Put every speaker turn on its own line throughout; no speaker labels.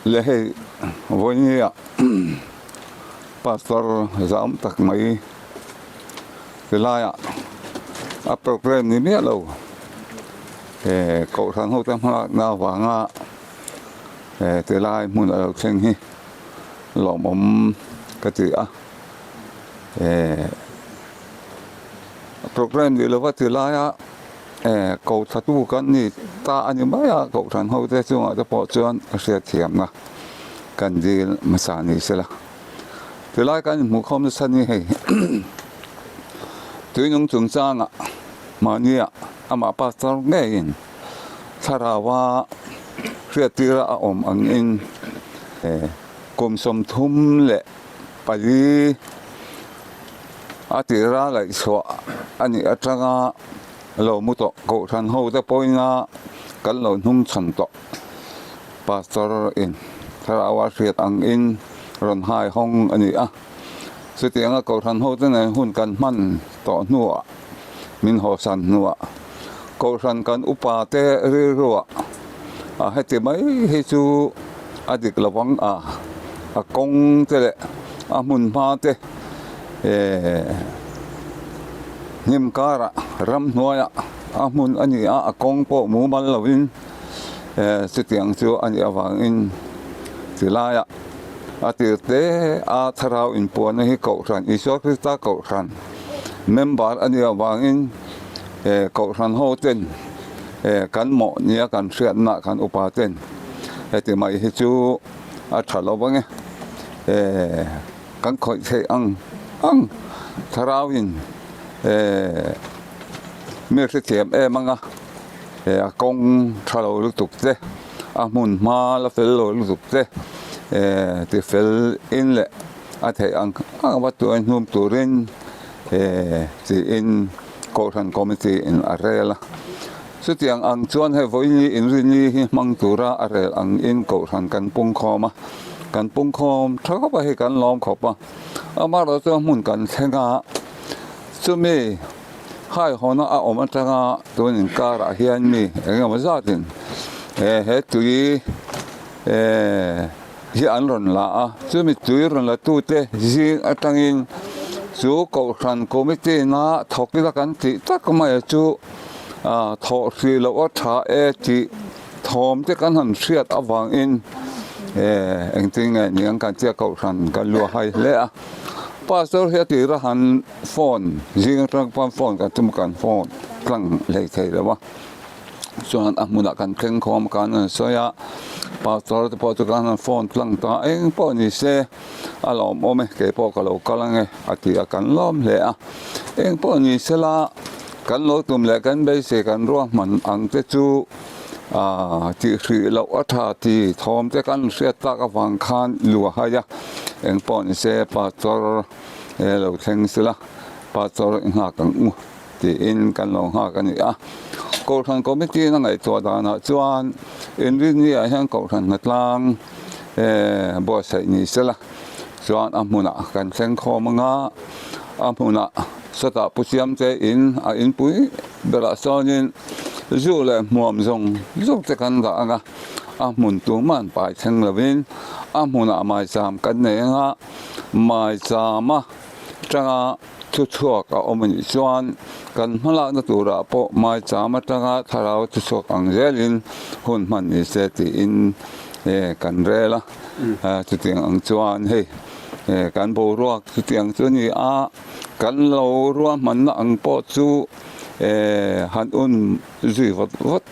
Le hei vawinia pastor zam tak mai tilaiah a programme ni miah lo kohhran ho te hmalakna avanga tilai hmun a lo thleng hi lawmawm ka ti a programme ni lova tilaia ko thatu kan ni ta a ni mai a, kohhran ho te chungah te pawh chuan a hriatthiamna kan dil hmasa ni sela. Tilai kan inhmuh khawm nasa ni hei tuinung chungchangah mahnia amah pastor ngeiin thlaraua hriattira a awm angin kum 34 A tira laihchhuah a nih atanga lo mu tawh Kohhran ho te pawhin a kan lo hnung chhan tawh. Pastor in thlarau a hriat angin rawn hai hawng a ni a. Chutianga Kohhran ho te nen hun kan hman tawh hnuah min hawsan hnuah Kohhran kan upa te rilruah a heti mai hi chu a dik lo ang a, a kawng te leh a hmun hma te hnim karah ramhnuaiah a hmun a ni a, a kawng pawh mumal lovin chutiang chu a nih avangin ti laiah a tir te a thlarau inpuanna hi Kohhran Isua Krista Kohhran member a nih avangin Kohhran ho ten kan mawh nia kan hriatna kan upa ten heti mai hi chu a tha lo ang e. Kan khawih theih ang ang thlarauin mi hrethiam em ang a, a kawng tha lo lutuk te, a hmun hma la fel lo lutuk te ti fel in leh a theih ang ang va tuai hnum turin tiin Kohhran Committee in a rel a. Chutiang ang chuan hei vawiini inrini hi hmang tura a rel ang in Kohhran kan pungkhawm a, kan pungkhawm tha khawp a hei kan lawm khawp a, amaherawh chuan hmun kan thleng a, chumi haihawna a awm atanga tun inkarah hian mi eng emaw zatin he tui hi an rawn la a, chumi tui rawn la tute zing atangin chu Kohhran Committee na thawk ila kan tih tak mai chu thawh hrih loh a tha e tih thawm te kan han hriat avangin engtin nge ni ang kan tia Kohhran kan luah hai hle a, Pastor hi a tira han phone zing atang pawn phone kan tum kan phone tlang hlei thei lo a. Chuan a hmunah kan thleng khawm khan an sawi a, pastor te pawh chu khan an phone tlang ta eng pawh ni se a lawmawm e kei pawh ka lo kal ang e a ti a kan lawm hle a, eng pawh ni sela kan lo tum leh kan beisei kan ruahman ang te chu aaa tih hrih loh a tha ti thawm te kan hriat tak avang khan lu a hai a, eng pawh ni se pastor lo thleng sela pastor i nghak ang u. Tiin kan lo nghak a ni a. Kohhran Committee in a ngaihtuah danah chuan Inrinni-ah hian Kohhran hnatlang buatsaih ni sela chuan a hmunah kan thleng khawm ang a, a hmunah sawtah Pu Siamte in a inpui berah sawnin zu leh hmuam zawng zawng te kan dah ang a, a hmun tuman pai thleng lovin a hmunah maicham kan nei ang a, maichama tanga Thuchhuak a awm a nih chuan kan hmalakna turah pawh maicham atanga thlarau thuchhuak ang zelin hun hman ni se tiin kan rel a. Chutiang ang chuan hei kan boruak chutiang chu a ni a, kan lo ruahmanna ang pawh chu han un zui vat vat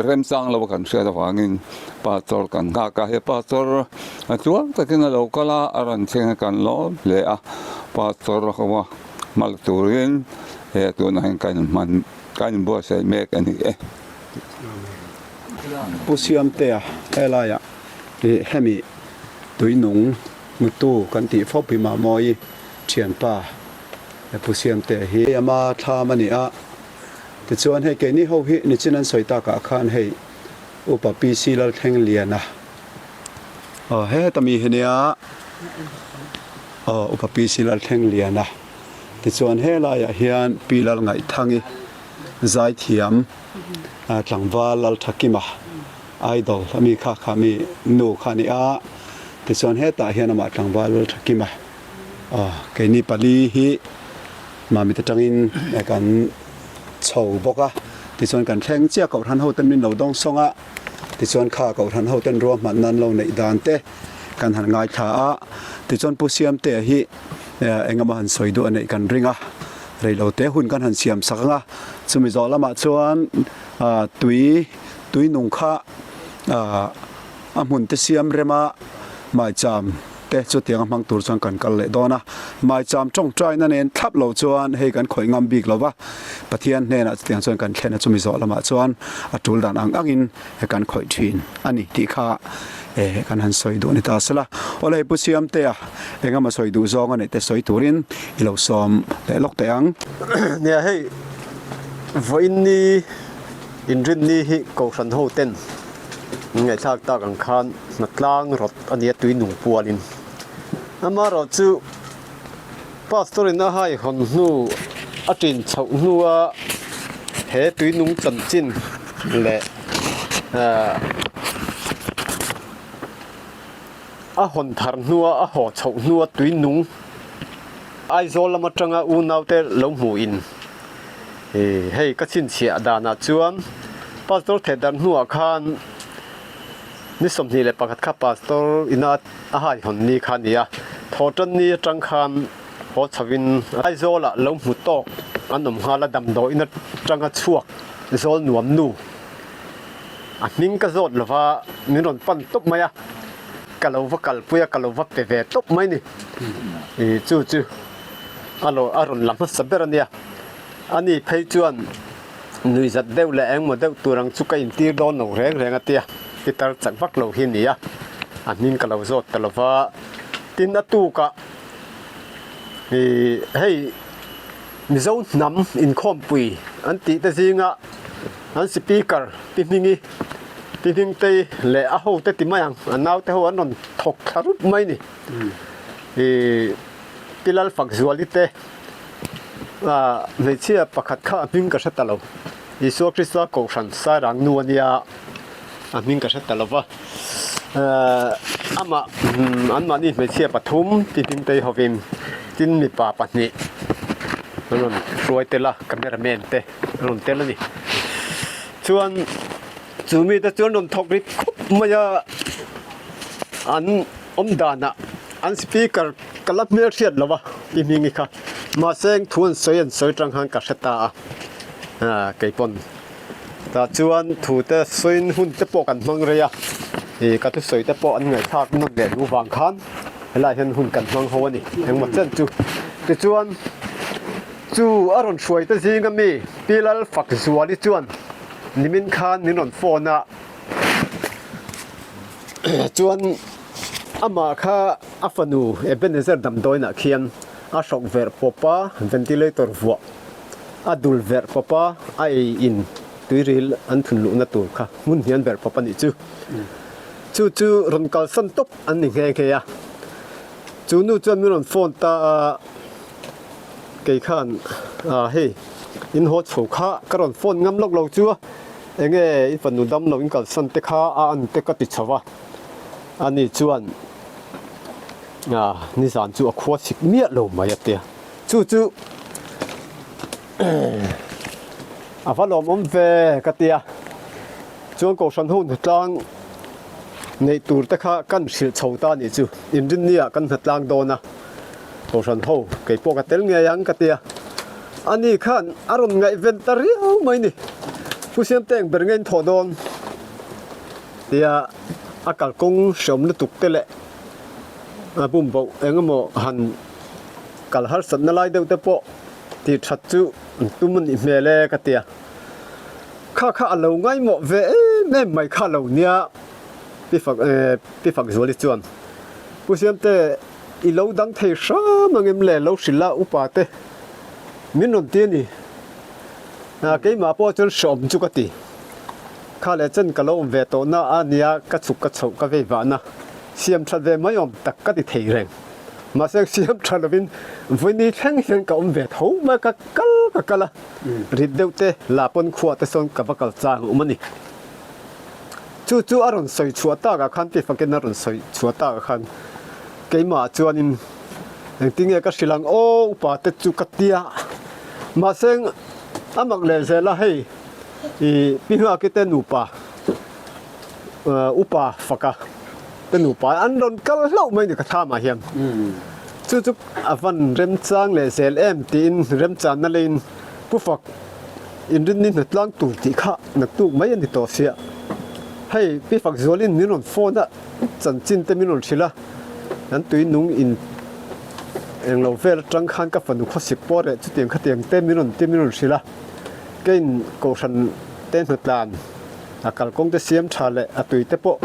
Remchang lo kan hriat avangin pastor kan nghak a, he pastor a chuang takin a lo kal a, a rawn thleng a kan lawm hle a, pastor ho a hmal turin he tunah hian kan inhman kan inbuatsaih mek a ni e.
Pu Siamtea helaiah ih hemi tuinung hmutu kan tih fo pi Mahmawi thianpa Pu Siamtea hi ama thlam a ni a. Tichuan hei keini ho hi nichin an sawi takah khan hei Upa PC Lalthlengliana aw heta mi hi nia aw Upa PC Lalthlengliana tichuan helaiah hian Pi Lalngaihthangi Zaithiam Tlangval Lalthakima. Idol a mi kha kha mi nu kha a ni a, tichuan hetah hian amah tlangval Thakima aw keini pali hi Mamit atangin kan chho bawk a, tichuan kan thleng chiah Kohhran ho ten min lo dawng sawng a, tichuan kha Kohhran ho ten ruahmanna an lo neih dan te kan han ngaithla a, tichuan Pu Siamtea hi engemaw han sawi duh a neih kan ring a, reilote hun kan han siam sak ang a, chumi zawh lamah chuan tui tui nung kha a hmun te siam rem a, maicham te chutiang a hmang tur chuan kan kal leh dawn a, maicham tawngtaina nen thlap lo chuan hei kan khawih ngam bik lo va, Pathian hnenah chutiang chuan kan thlen a, chumi zawh lamah chuan a tul dan ang angin kan khawih thin a ni tih kha kan han sawi duh a ni ta sela. Awle Pu Siamtea engemaw sawi duh zawng a neih te sawi turin i lo sawm leh lawk teh ang.
Nia hei vawiin ni Inrinni hi Kohhran ho ten ngaihthlak tak ang khan hnatlang rawt a nia tui nung pualin. Amaherawhchu Pastor in a hai hawn hnu a ṭin chhoh hnua he tui nung chanchin leh ahh a hawn thar hnua a haw chhoh hnua tui nung Aizawl lam aṭanga unaute lo hmuhin Ih hei ka chhinchhiah danah chuan Pastor Thehdarh hnuah khan ni 21 kha Pastor ina a haihawn ni kha a ni a, thawhtan ni atang khan haw chhoin Aizawlah lo hmu tawk an awm nghal a, damdawiin atanga chhuak zawl nuam nu a hming ka zawt lova min rawn pan tawp mai a, ka lo va kalpui a, ka lo va pe ve tawp mai ni. Ih chu chu a rawn la hmasa ber a nia. Ani phei chuan nui zat deuh leh engmaw deuh tur ang chu ka intir dawn lo reng reng a tia, pitar chak vak lo hi a ni a, a hming ka lo zawt ta lo va. Tin a tukah ih hei Mizo hnam inkhawmpui an tih te zinga an speaker Pi Hmingi, Pi Hmingtei leh a hote ti mai ang, a naute ho an rawn thawk thla rup mai a ni. Ih Pi Lalfakzuali te. Hmeichhia pakhat kha a hming ka hre ta lo. Isua Krista Kohhran Sairang nu a nia, a hming ka hre ta lo va. Amah anmahni hmeichhia pathum ti hming tei hovin tin mipa pahnih an rawn hruai tel a, camera man te an rawn tel a ni. Chuan chu mite chu an rawn thawk rit khawp mai a, an awm danah an speaker ka la hmel hriat lo a ti hming i kha mahse eng thu an sawi an sawi tang khan ka hre ta a ah keipawn tah chuan thu te sawiin hun te pawh kan hmang rei a ih ka thusawi te pawh an ngaihthlak nawn leh duh vang khan helaiah hian hun kan hmang ho a ni engmaw chen chu tichuan chu a rawn hruai te zing ami Pi Lalfakzuali chuan nimin khan min rawn phone a. Chuan amah kha a fanu Ebenezer damdawiinah khian a hrawk verh pawp a, ventilator vuah a dul verh pawp a, a ei in tuiril an thun luhna tur kha hmun hian verh pawp a nih chu. Chu chu rawn kalsan tawp an ni nghe nghe a. Chu nu chuan min rawn phone ta a, kei khan hei in haw chho kha ka rawn phone ngam lawk lo chu a. Enge i fanu dam lo in kalsan te kha a an te ka ti chho a, ani chuan nizan chu a khua chhik miah lo mai a tia. Chu chu a va lawmawm ve ka tia, chuan Kohhran ho hnatlang neih tur te kha kan hrilh chho ta a nih chu, inrinni ah kan hnatlang dawn a, Kohhran ho kei pawh ka tel ngei ang ka tia, ani khan a rawn ngaihven ta riau mai ni. Pu Siamte eng ber nge in thawh dawn? tia a kalkawng hreawm lutuk te leh a bum boh eng emaw han kal harsatna lai deuh te pawh tih that chu an tum a nih hmel e ka tia. Kha kha a lo ngaimawh ve em em mai kha lo nia Pi Fak Pi Fakzuali chuan Pu Siamte I lo dang thei hram ang em le lo hrilh a upa te min rawn ti a ni. Keimah pawh chuan hreawm chu ka ti. Kha leh chen ka lo awm ve tawh na a nia ka chhuk ka chhoh ka vei vah na. Siam that ve mai awm tak ka ti thei reng. Mahse siam tha lovin vawini thleng hian ka awm ve tho mai ka kal ka kal a. Rit deuh te la pawn khua te sawn ka va kal chang awm a ni. Chu chu a rawn sawi chhuah takah khan pi fakin a rawn sawi chhuah takah khan keimah chuanin engtin nge ka hrilh ang aw upa te chu ka tia. Mahse a mak leh zel a hei ih pi nghaki te nupa upa faka te nupa an rawn kal hlauh mai ni ka thamah hian. Chu chu a van remchang leh zel em tiin remchanna leiin Pu Fak inrinni hnatlang tur tih kha naktuk mai a ni tawh sia. Hei Pi Fak zualin min rawn phone a, chanchin te min rawn hrilh a, an tui nung in englo vel atang khan ka fanu khawsik pawh reh chutiang khatiang te min rawn ti min rawn hrilh a, keiin kohhran te hnatlan a kalkawng te siam tha leh a tui te pawh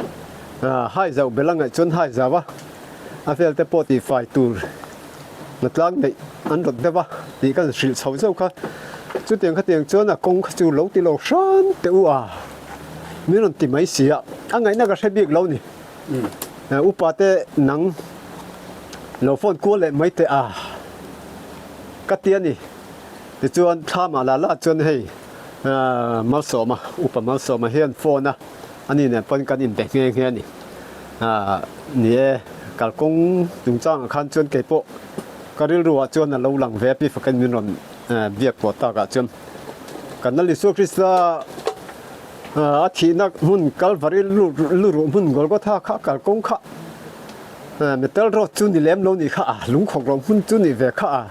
hai zauh bel a ngaih chuan hai zau a, a vel te pawh tihfai tur Hnatlang neih an rawt deuh a tih ka hrilh chho zeuh kha. Chutiang khatiang chuan a kawng kha chu lo ti lo hram teh u a, min rawn ti mai si a, a ngaihna ka hre bik lo ni. Upa te nang lo phone kual leh mai teh a ka ti a ni. Tichuan thlamah la la chuan hei Malsawma, Upa Malsawma hian phone a. A ni nen pawn kan inbe nghe nghe a ni. Ni e, kalkawng chungchangah khan chuan kei pawh ka rilruah chuan a lo lang ve a, pi fakin min rawn biak pawh takah chuan kan Lal Isua Krista a thihna hmun Kalvari luruh hmun Golgotha kha kalkawng kha metal road chu ni lem lo nih kha a, lungkhawk lo hmun chu nih ve kha a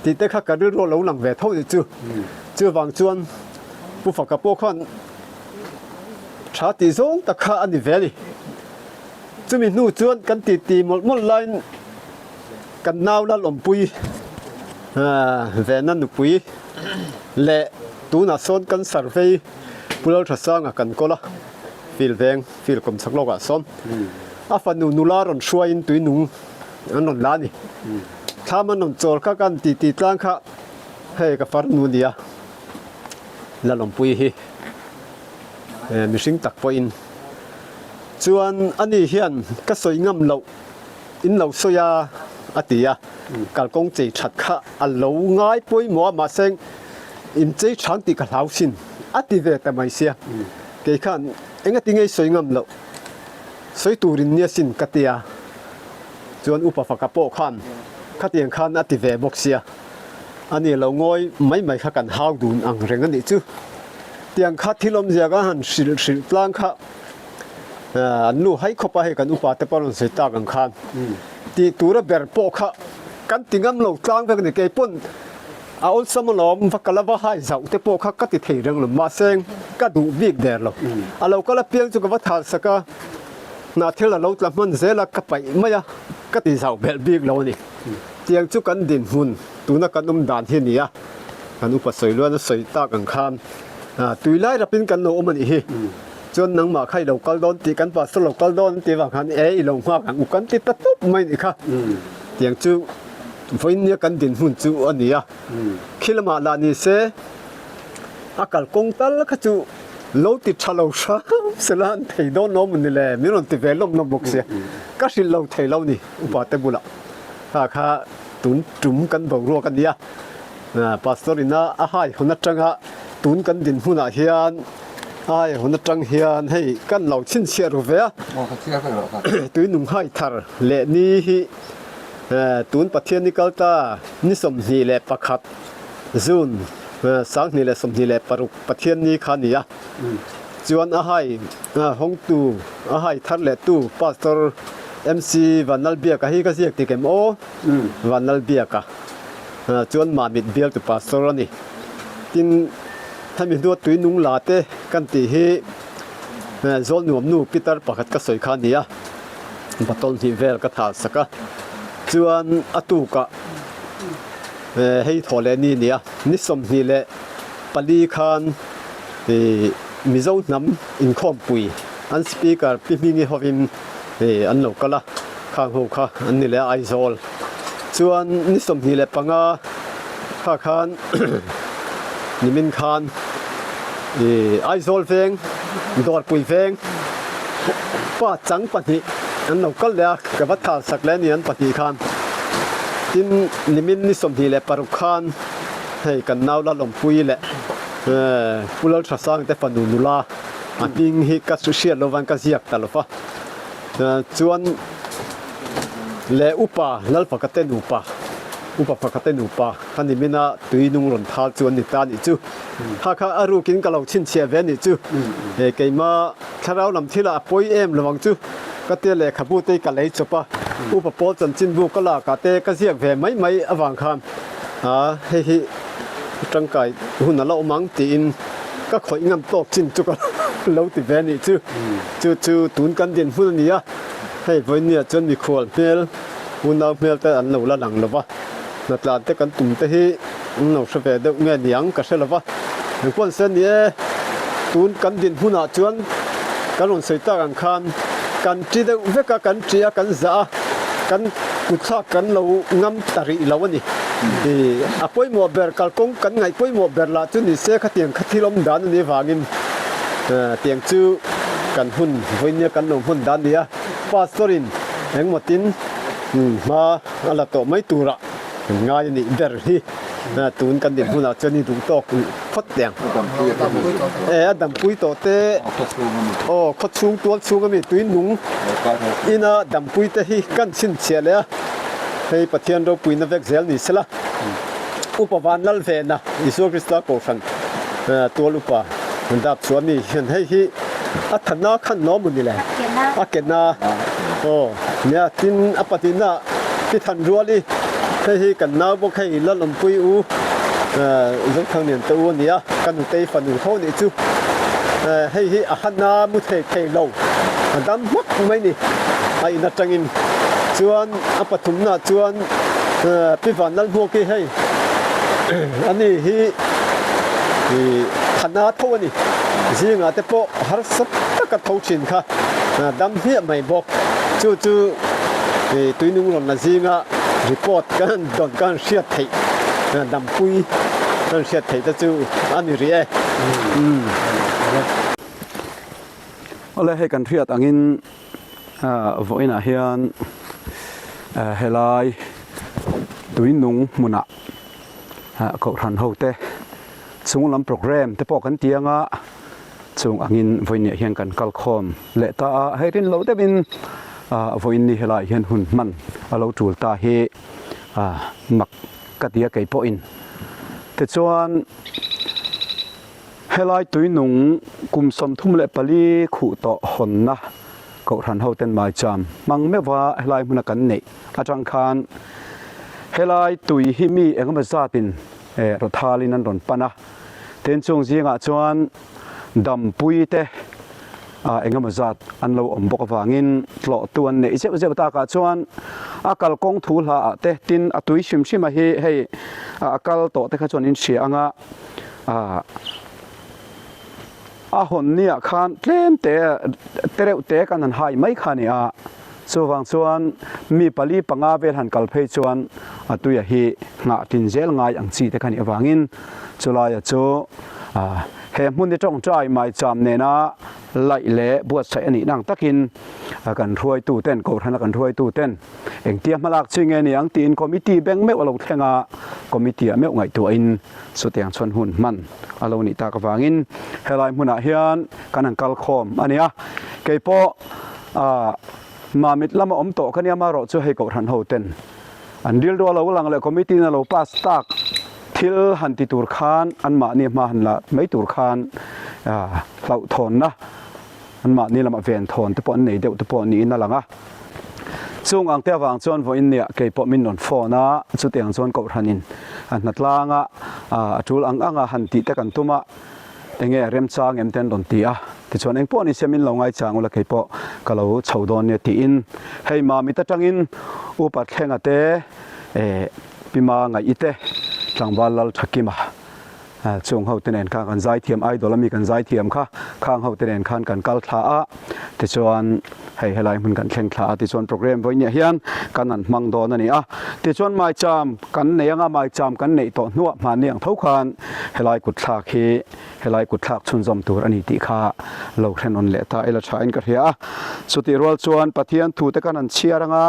tih te kha ka rilruah lo lang ve tho nih chu. Chuvang chuan Pu Faka pawh khan Tha tih zawng tak kha a ni ve a ni. Chumi hnu chuan kan titi mawlh mawlh laiin kan nau Lalawmpui Vena nupui leh tunah sawn kan survey Pu Lalthasanga kan kawl a, field veng, field kawmchhak lawkah sawn a fanu nula rawn hruaiin tuinung an rawn la a ni. Thlam an rawn chawl kha kan titi tlang kha hei ka farnu a ni a. Lalawmpui hi mihring tak pawhin chuan ani hian ka sawi ngam loh in lo sawi a a ti a, kalkawng chei that kha a lo ngai pawimawh a mahse in chei thang tih ka hlau sin a ti ve ta mai sia, kei khan engati ngei sawi ngam loh sawi turin nia sin ka ti a, chuan upa faka pawh khan khatiang khan a ti ve bawk sia. A ni lo ngawi mai mai kha kan hau dun ang reng a nih chu. Tiang kha thil awmzia ka han hrilh hrilh tlang kha an nu hai khawp a hei kan upa te pawh rawn sawi tak ang khan tih tura ber pawh kha kan ti ngam lo tlang vek a ni. Kei pawn a awlsam alawm va kal a va hai zauh te pawh kha ka ti thei reng lo mahse ka duh bik der lo. A lo kal apiang chu ka va thal sak a, hnah thil a lo tla hman zel a ka paih mai a ka ti zauh belh bik lo a ni. Tiang chu kan dinhmun tuna kan awm dan hi a ni a, kan upa sawi luan a sawi tak ang khan tui lai rapin kan lo awm a nih hi. Chuan nangmah kha i lo kal dawn tih kan pastor lo kal dawn tih avang khan e i lo nghak ang u kan ti ta tawp mai nih kha. Tiang chu vawiin kan dinhmun chu a ni a, khi lamah lah ni se a kalkawng tal kha chu lo ti tha lo hram sela an thei dawn lo maw ni le min rawn ti ve lawm lawm bawk sia, ka hrilh lo thei lo ni upa te bulah. Kha kha tun tum kan boruak a nia. Pastor ina a hai hawn atanga tun kan dinhmunah hian a hai hawn atang hian hei kan lo chhinchhiah ru ve a. Tui nung hai thar leh ni hi tun Pathian ni kal ta ni 21 June 2026 Pathian ni kha a ni a. Chuan a hai hawngtu a hai thar leh tu Pastor MC Vanlalbiaka hi ka ziak tik em aw? Vanlalbiaka chuan Mamit bialtu Pastor a ni. Tin, hemi hnua tui nung la te kan tih hi Zawlnuam nu Pitar pakhat ka sawi kha a ni a, bottle hnih vel ka thal sak a. Chuan a tukah hei thaw leh ni a ni a, ni 24 khan Mizo hnam inkhawmpui an Speaker Pi Hmingi hovin an lo kal a, khang ho kha an ni leh a Aizawl chuan ni 25 kha khan nimin khan Aizawl veng Dawrpui veng pa chang pahnih an lo kal leh a, ka va thal sak leh a ni an pahnih khan tin nimin ni 26 khan hei kan nau Lalawmpui leh Pu Lalthasang te fanu nula. A hming hi ka hriat lovan ka ziak ta lova. Chuan leh upa Lalfakate nupa, upa Fakate nupa kha ni mina tui nung rawn thal chu an ni ta nih chu. Kha kha a rukin ka lo chhinchhiah ve nih chu. Keima thlarau lam thilah a pawi em lovang chu ka tia lehkhabu te hi ka lei chawp a, upa pawl chanchinbu ka lakah te ka ziak ve mai mai avang khan hei hi tangkai hun a la awm ang tiin ka khawih ngam tawk chin chu ka lo ti ve nih chu. Chu chu tun kan din hmun a ni a, hei vawinia chuan mikhual hmel, unau hmel te an lo la lang lo va, hnatlan te kan tum te hi an lo hre ve deuh nge niang ka hre lo va, engpawh se ni e, tun kan din hmunah chuan kan rawn sawi tak ang khan kan ṭi deuh vek a, kan ṭi a, kan zah a, kan kutthlak kan lo ngam ta rih lo a ni. A pawimawh ber kalkawng kan ngaih pawimawh ber lah chu ni se khatiang kha thil awm dan a nih avangin tiang chu kan hun vawinia kan lo hmun dan a ni a, Pastor in engmawtin hma a la tawh mai turah kan ngai a nih ber hi tun kan din hunah chuan i duh tawk phawt teh ang. E a dampui tawh te aw khaw chhung tual chhung ami tui nung ina dampui te hi kan chhinchhiah leh a hei Pathian ropuina vek zel ni sela Upa Vanlal Vena Isua Krista Kohhran tual upa dap chhuah ami hian hei hi a thana khan lawm u ni le a kena aw nia tin a pahnihna ti than rual i hei hi kan nau bawk hei Lalawmpui u Zothangnian te u a nia ka nutei fanu tho nih chu hei hi a hana mu thei thei lo a dam hmak mai ni a in atangin chuan a pathumna chuan Pi Vanlalhmuaki hei ani hi thana tho a ni. Zingah te pawh harsa taka tho thin kha dam hmiah mai bawk. Chu chu tuinung rawn la zinga report kan han dawn kan han hriat theih dampui kan hriat theih te chu a ni rih e.
Awle hei kan hriat angin vawiinah hian helai tuinung hmunah Kohhran hote chung lam programme te pawh kan ti anga chung angin vawiinah hian kan kal khawm leh ta a, hei rin lo deuhin vawiin ni helaiah hian hun hman a lo tul ta hi mak ka ti a kei pawhin. Tichuan helai tuinung kum 34 khuh tawh hawnna Kohhran hoten maicham hmang meuha helai hmuna kan neih atang khan helai tui hi mi engemaw zatin rawthalin an rawn pan a, tin chung zingah chuan dampui te engemaw zat an lo awm bawk avangin tlawhtu an neih zeuh zeuh takah chuan a kalkawng thu hla ah te tin a tui hrim hrim a hi hei a kal tawh te kha chuan in hria anga A hawn niah khan tlem te te reuh te kan han hai mai kha a ni a, chuvang chuan mi pali panga vel han kal phei chuan a tuia hi nghah tlin zel ngai ang chi te kha nih avangin chulaia chu he hmun hi tawngtai maicham nena laih leh buatsaih a nih nang takin kan hruaitu ten Kohhrana kan hruaitu ten engtia hmalak chi nge ni ang tiin committee beng meuh a lo thleng a, committee ah meuh ngaihtuahin Chutiang chuan hun hman a lo nih tak avangin helai hmunah hian kan han kal khawm a nia. Kei pawh Mamit lama awm tawh ka nia marawh chu hei Kohhran ho ten an rilru a lo lang leh committee in a lo pass tak thil han ti tur khan anmahni hma han la mai tur khan hlauhthawnna Anmahni lamah ven thawn te pawh an nei deuh te pawh niin a lang a. Chung ang te avang chuan vawiin nia kei pawh min rawn phone a, chutiang chuan Kohhranin a hnatlanga a tul ang anga han tih te kan tum a, enge remchang em te an rawn ti a, tichuan eng pawh ni se min lo ngaichang ula kei pawh ka lo chho dawn nia tiin hei Mamit atangin Upa Thlenga te eh Pima Ngaih-i te Tlangval Lal Thakima Chung ho te nen khan kan zaithiam idol ami kan zaithiam kha khang ho te nen khan kan kal thla a, tichuan hei helai hmun kan thleng thla a, tichuan program vawiin hian kan han hmang dawn a ni a, tichuan maicham kan nei anga maicham kan neih tawh hnuah hmanni ang tho khan helai kut thlak hi helai kut thlak chhunzawm tur a ni tih kha lo hrenawn leh ta ila tha in ka hria a, chutih rual chuan Pathian thu te kan han chhiar anga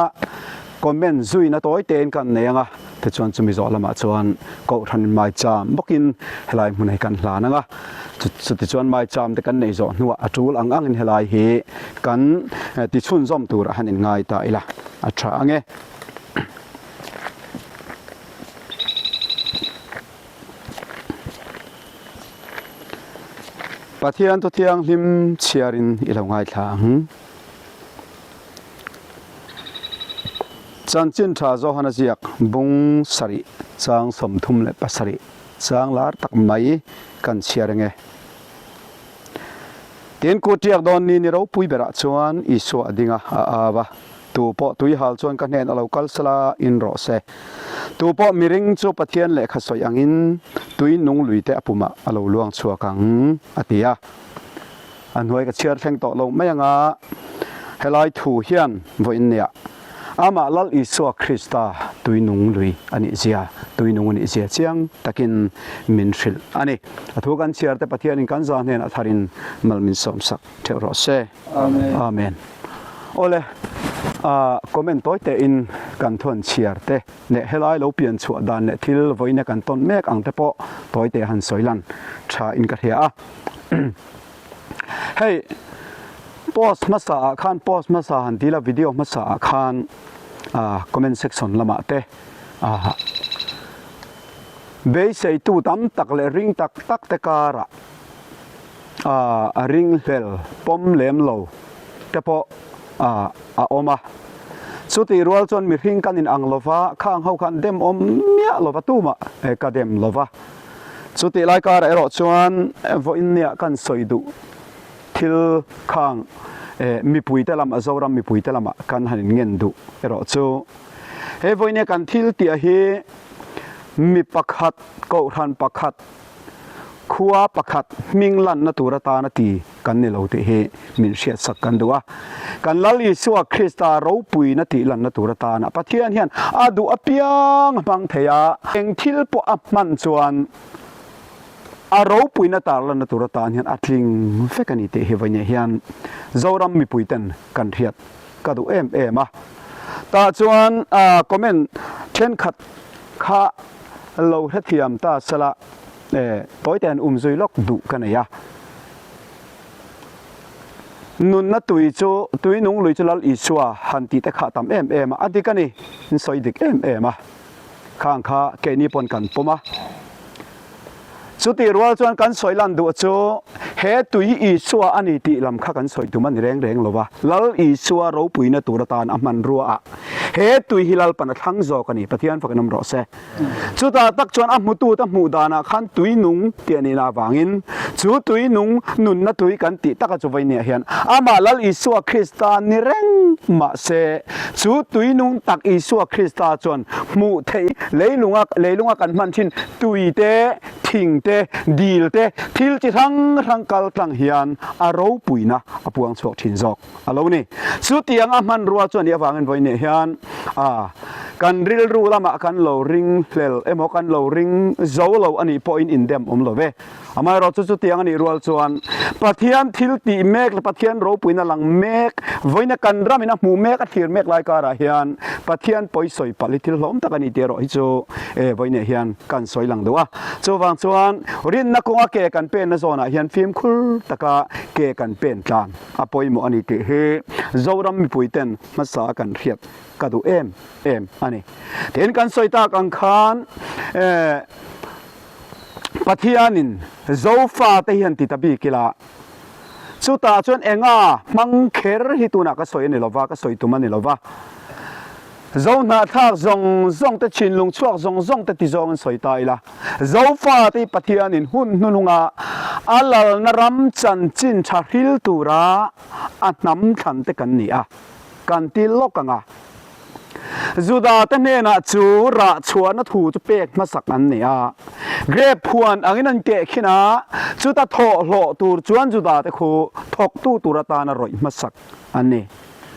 comment zuina tawi tein kan nei anga. Tichuan chumi zawh lamah chuan Kohhran maicham bawkin helai hmun hi kan hlan ang a, chutichuan maicham te kan nei zawh hnuah a tul ang angin helai hi kan ti chhunzawm turah han inngai ta ila a tha ang e. Pathian thu thianghlim chhiarin i lo ngaithla ang. Chanchin tha Johana ziak bung sarih chang 37 chang lar tak mai kan chhiar eng e. Tin, kut tiak dawn ni ni ropui berah chuan Isua a ding a, a au a, Tu pawh tui hal chuan ka hnen a lo kal sela in rawh se. Tu pawh miring chu Pathian lehkha sawi angin tui nung lui te a pumah a lo luang chhuak ang, a ti a. A hnuai ka chhiar thleng tawh lo mai anga helai thu hian vawiin nia amah Lal Isua Krista tui nung lui a nih zia, tui nung a nih zia chiang takin min hrilh a ni. A thu kan chhiar te Pathianin kan za hnenah tharin mal min sawmsak theuh rawh se. Amen. Awle, comment tawi tein kan thuan chhiar te leh helai lo pian chhuah dan leh thil vawiina kan tawn mek ang te pawh tawi te han sawi lan tha in ka hria a. Hei post hmasa ah khan post hmasa han ti la video hmasa ah khan ah comment section lamah te ah beiseitu tam tak leh ring tak tak te karah ah a ringhlel pawm lem lo te pawh ah a awm a. Chutih rual chuan mihring kan inang lova khang ho khan dem awm miah lova tumah ka dem lova. Chutih lai karah erawh chuan vawiin nia kan sawi duh thil khang mipuite lamah Zoram mipuite lamah kan han inngen duh erawh chu he vawiin nia kan thil tih hi mi pakhat kohhran pakhat khua pakhat hming lanna tur atana ti kan ni lo tih hi min hriatsak kan duh a. Kan Lal Isua Krista ropuina tih lanna tur atana Pathian hian a duh apiang a hmang thei a, eng thil pawh a hman chuan a ropuina tar lanna tur atan hian a tling vek a ni tih hi vawiinah hian Zoram mipuiten kan hriat ka duh em em a. Tah chuan comment thenkhat kha lo hrethiam ta sela tawite'n umzui lawk duh ka nei a. Nunna tui chu, tui nung lui chu Lal Isua han tih te kha a tam em em a, a dik a ni, in sawi dik em em a, khang kha keini pawn kan pawm a. Chutih rual chuan kan sawi lan duh chu he tui hi Isua a ni tih lam kha kan sawi tum a ni reng reng lo va, Lal Isua ropuina tur atan a hmanrua ah he tui hi Lalpan a thlang zawk a ni, Pathian fakin awm rawh se. Chutah tak chuan a hmutute hmuh danah khan tui nung tih a nihna avangin chu tui nung nunna tui kan tih taka chu vawinia hian amah Lal Isua Krista ni reng mah se chu tui nung tak Isua Krista chuan hmuh theih leilunga leilunga kan hman thin tui te, thing te, dil te, thil chi hrang hrang kal tlang hian a ropuina a puang chhuak thin zawk. A lo ni. Chutiang a hmanrua chu a nih avangin vawiinah hian a kan rilru lamah kan lo ring hlel emaw kan lo ring zo lo a nih pawhin indem awm lo ve. Amaherawh chu chutiang a nih rual chuan Pathian thil tih mek leh Pathian ropuina lang mek vawiina kan ramin a hmuh mek a thlir mek lai karah hian Pathian pawi sawi palh hi thil hlawm tak a ni tih erawh hi chu e vawiinah hian kan sawi lang duh a. Chuvang chuan rinna kawnga ke kan penna zawnah hian fimkhur taka ke kan pen tlan. A pawimawh a ni tih hi Zoram mipuiten hmasa kan hriat ka duh em em a ni. Tin, kan sawi tak ang khan Pathianin Zofate hi han ti ta bik ila, chutah chuan enga hmang kher hi tunah ka sawi a ni lova, ka sawi tum a ni lova. Zohnahthlak zawng zawng te thinlung chhuak zawng zawng te ti zawng an sawi ta ila, Zofate hi Pathianin hun hnununga a lalna ram chanchin tha hril tura a hnam thlan te kan ni a, kan ti lawk ang a. Juda te hnenah chu rah chhuahna thu chu pek hmasak an ni a, Grape huan angin an keh khin a, chuta thawh hlawh tur chuan Juda te khu thawktu tur atana rawih hmasak an ni.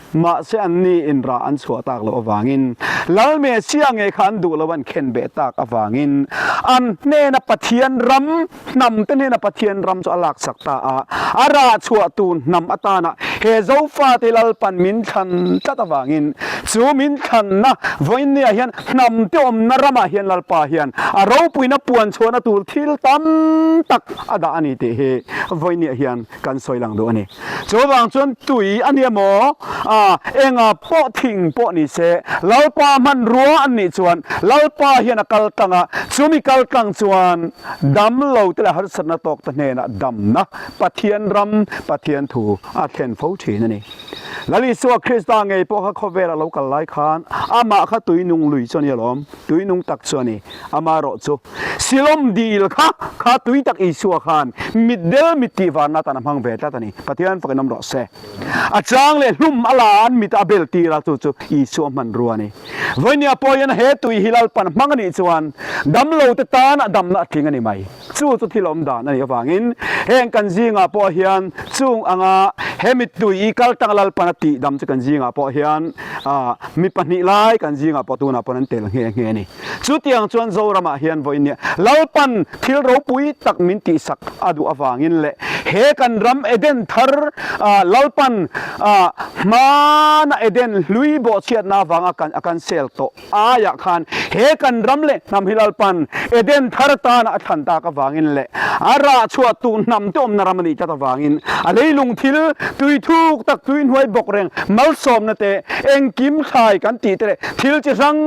Mahse anni in rah an chhuah tak loh avangin, Lal Messiah ngei kha an duh lo an khen beh tak avangin, an hnena Pathian ram, hnam te hnena Pathian ram chu a laksak ta a, a rah chhuah tur hnam atana he Zofate Lalpan min thlan tlat avangin. Chu min thlanna vawiinniah hian hnam te awmna ramah hian Lalpa hian a ropuina puan chhuahna tur thil tam tak a dah a ni tih hi vawiinniah hian kan sawi lang duh a ni. Chuvang chuan tui a nia maw? A, enga pawh thing pawh ni se, Lalpa hmanrua an nih chuan Lalpa hian a kal tlang a, chumi kal tlang chuan dam lo te leh harsatna tawk te hnenah damna Pathian ram, Pathian thu a thlen fo thin a ni. Lal Isua Krista ngei pawh kha khawvel a lo kal lai khan amah kha tui nung lui chu a ni alawm, tui nung tak chu a ni. Amaherawh chu Silawm dil kha kha tui tak Isua khan mitdel mit tih varna atan a hmang ve tlat a ni. Pathian fakin awm rawh se. A chang leh hlum a la an mit a bel tir a, chu chu Isua hmanrua a ni. Vawinia pawh hian he tui hi Lalpan hmang a nih chuan damlo te tan a damna a tling a ni mai. Chu chu thil awm dan a nih avangin heng kan zingah pawh hian chung anga he mittui i kal tanga Lalpan a tih dam chu kan zingah pawh hian mi pahnih lai kan zingah pawh tunah pawn an tel nghe nghe a ni. Chutiang chuan Zoramah hian vawiin Lalpan thil ropui tak min tihsak a duh avangin leh he kan ram Eden thar Lalpan hmana Eden hlui bawhchhiatna avanga a kan sel tawh aiah khan he kan ram leh hnam hi Lalpan Eden thar tana a thlan tak avangin leh a rah chhuah tu hnam te awmna ram a nih tlat avangin a leilung thil tui thuk tak tui hnuai bawk reng malsawmna te engkim thlai kan tih te leh thil chi hrang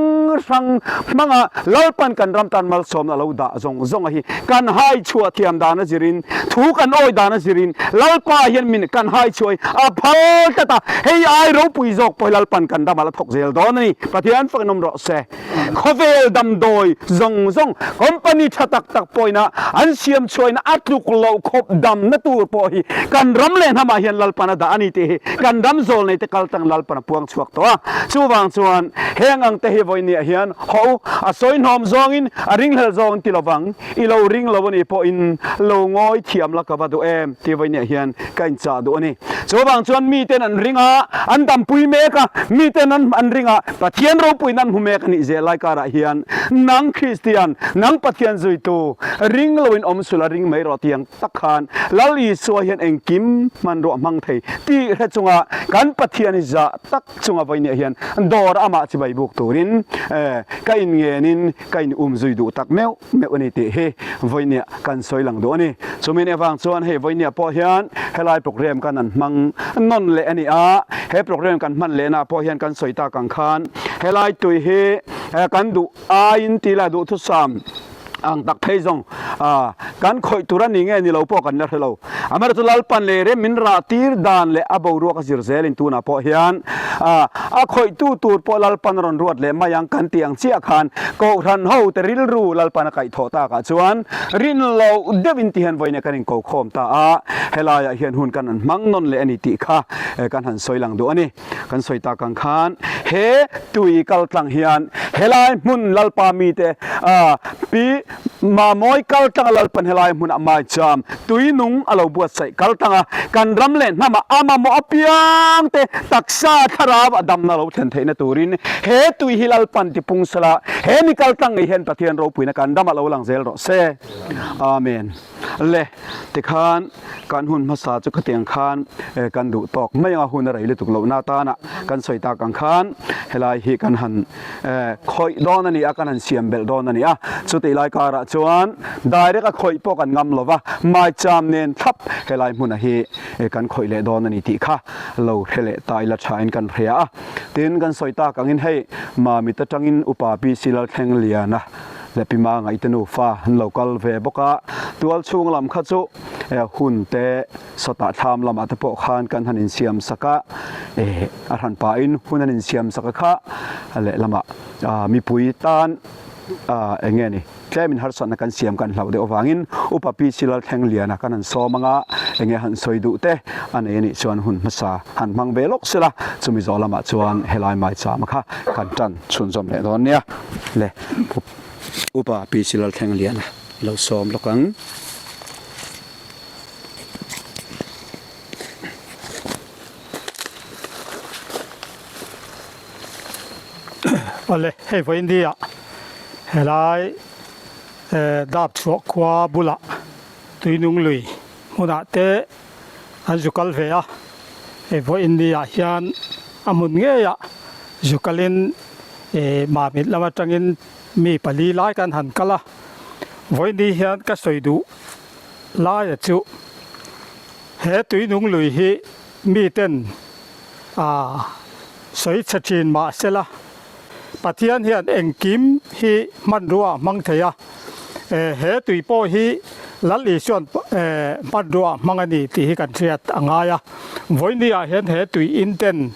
hrang hmanga Lalpan kan ram tan malsawmna a lo dah zawng zawng a hi kan hai chhuah thiam dan a zirin thu kan awi dan a zirin Lalpa hian min kan hai chhuah hi a phal tlat a, hei ai ropui zawk pawh hi Lalpan kan ramah la thawk zel dawn a ni. Pathian fakin awm rawh se. Khawvel damdawi zawng zawng company tha tak tak pawhin a an siam chhuahin a tluk loh khawp damna tur pawh hi kan ram leh hnamah hian Lalpan a dah a ni tih hi kan ram zawl nei te kal tang Lalpan a puang chhuak tawh a. Chuvang chuan heng ang te hi vawinia hian haw u, a sawi hnawm zawngin a ringhlel zawng ti lovang. I lo ring lo a nih pawhin lo ngawi thiam la ka va duh em tih vawinia hian ka inchah duh a ni. Chuvang chuan miten an ring a, an dampui mek a, miten an an ring a, Pathian ropuiin an hmu mek a nih zel lai karah hian nang Kristian, nang Pathian zuitu, ring loin awm sul a ring mai rawh tiang tak khan Lal Isua hian engkim hmanruah hmang thei tih hre chunga kan Pathian hi zah tak chunga vawinia hian dawr amah chibai buk turin ka inngenin ka in um zui duh tak meuh meuh a ni tih hi vawinia kan sawi lang duh a ni. Chumi nih avang chuan hei vawinia pawh hian helai program kan an hmang nawn leh a ni a, he program kan hman lehna pawh hian kan sawi tak ang khan helai tui hi kan duh aiin tih lah duhthusam ang tak phei zawng kan khawih tur a ni nge ni lo pawh kan la hre lo. Amaherawhchu Lalpan leh rem min rah tir dan leh a boruak a zir zelin tunah pawh hian a khawihtu tur pawh Lalpan a rawn ruat leh mai ang kan tih ang chiah khan Kohhran ho te rilru Lalpan a kaihthawh takah chuan rin loh deuhin ti hian vawiin kan inko khawm ta a, helaiah hian hun kan han hmang nawn leh a ni tih kha kan han sawi lang duh a ni. Kan sawi tak ang khan he tui kal tlang hian helai hmun Lalpa mite Pi Mamawi kal tlanga Lalpan helai hmunah maicham tui nung a lo buatsaih kal tlanga kan ram leh hnamah a mamawh apiang te taksa thlarau a damna lo thlen theihna turin he tui hi Lalpan tipung sela he mi kal tlang ngei hian Pathian ropuina kan ramah lo lang zel rawh se. Amen. Le tikhan kan hun hmasa chu khatiang khan kan duh tawk mai anga hun a rei lutuk lohna atana kan sawi tak ang khan helai hi kan han khawih dawn a ni a, kan han siam belh dawn a ni a. Chutih lai karah chuan direct a khawih pawh kan ngam lova, maicham nen thlap helai hmuna hi kan khawih leh dawn a ni tih kha lo hre leh ta ila thain kan hria a. Tin, kan sawi tak angin hei Mamit atangin Upa PC Lalthlengliana leh Pi Mangaih te nufa an lo kal ve bawk a, tual chhung lam kha chu hun te sawtah thlam lamah te pawh khan kan han insiam sak a, a hran pahin hun an insiam sak a kha lehlamah mipui tan eng nge ni tlemin harsatna kan siam kan hlauh deuh avangin Upa Pi Silalthlengliana kan han sawm anga eng nge han sawi duh te a nei a nih chuan hun hmasa han hmang ve lawk sela chumi zawh lamah chuan helai maichama kha kan tan chhunzawm leh dawn nia. Le Upa Pi Silalthlengliana i lo sawm lawk ang.
Awle, hei vawiin ni ah helai dap chhuah khua bulah tuinung lui hmunah te an zu kal ve a, hei vawiin ni ah hian a hmun ngeiah. Zukalin Mamit lam atangin mi pali lai kan han kal a, vawiini hian ka sawi duh laia chu he tuinung lui hi miten sawi chhe thin mah sela Pathian hian engkim hi hmanrua a hmang thei a, he tui pawh hi Lal Isuan hmanrua a hmang a ni tih hi kan hriat a ngai a. Vawiini ah hian he tui in ten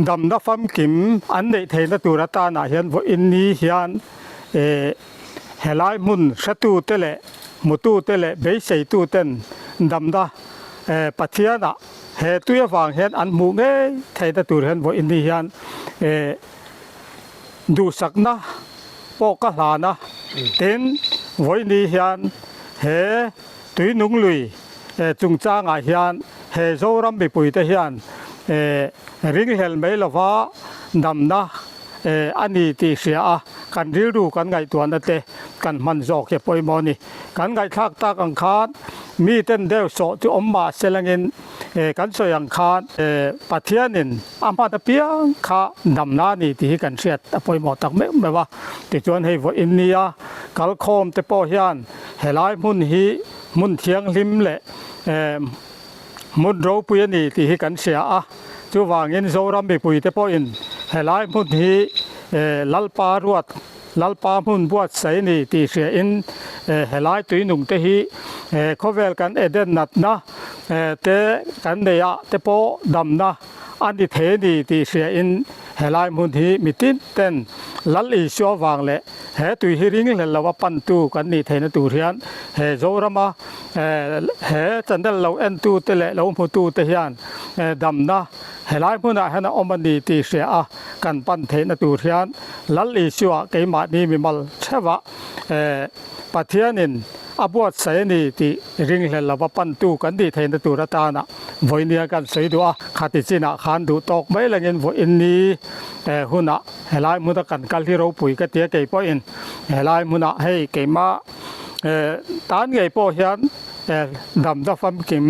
damna famkim an neih theihna tur atan ah hian vawiin ni hian helai hmun hretu te leh hmutu te leh beiseitu ten damna Pathian ah He tui avang hian an hmuh ngei theihna tur hian vawiin ni hian eh duhsakna pawh ka hlan a, tin vawiin ni hian he tui nung lui eh chungchangah hian he Zoram mipuite hian eh ringhlel mai lova damna eh a ni tih hria a, kan rilru kan ngaihtuahna te kan hman zawk hi a pawimawh a ni. Kan ngaihthlak tak ang khan miten deuh sawh chu awm mah se langin eh kan sawi ang khan eh Pathianin a hman apiang kha damna a ni tih hi kan hriat a pawimawh tak meuh meuh a. Tichuan hei vawiin nia kalkhawm te pawh hian helai hmun hi hmun thianghlim leh eh hmun ropui a ni tih hi kan hria a. Chuvangin Zoram mipuite pawhin helai hmun hi eh Lalpa ruat Lalpa hmun buatsaih a ni tih hriain helai tuinung te hi khawvel kan Eden natna te kan neih ah te pawh damna a ni thei a ni tih hriain helai hmun hi mitin ten Lal Isua vang leh he tui hi ringhlel lo a pantu kan nih theihna tur hian he Zorama he channel lo entu te leh lo hmutu te hian damna Helai hmunah hian a awm a ni tih hria a, kan pan theihna tur hian Lal Isua keimahni mimal theuhah Pathianin a buatsaih a ni tih ringhlel lova pantu kan tih theihna tur atana vawinia kan sawi duh a. Khati chinah khan duh tawk mai langin vawiin ni hunah helai hmuna kan kal hi ropui ka tia kei pawhin helai hmunah hei keimah tan ngei pawh hian damna famkim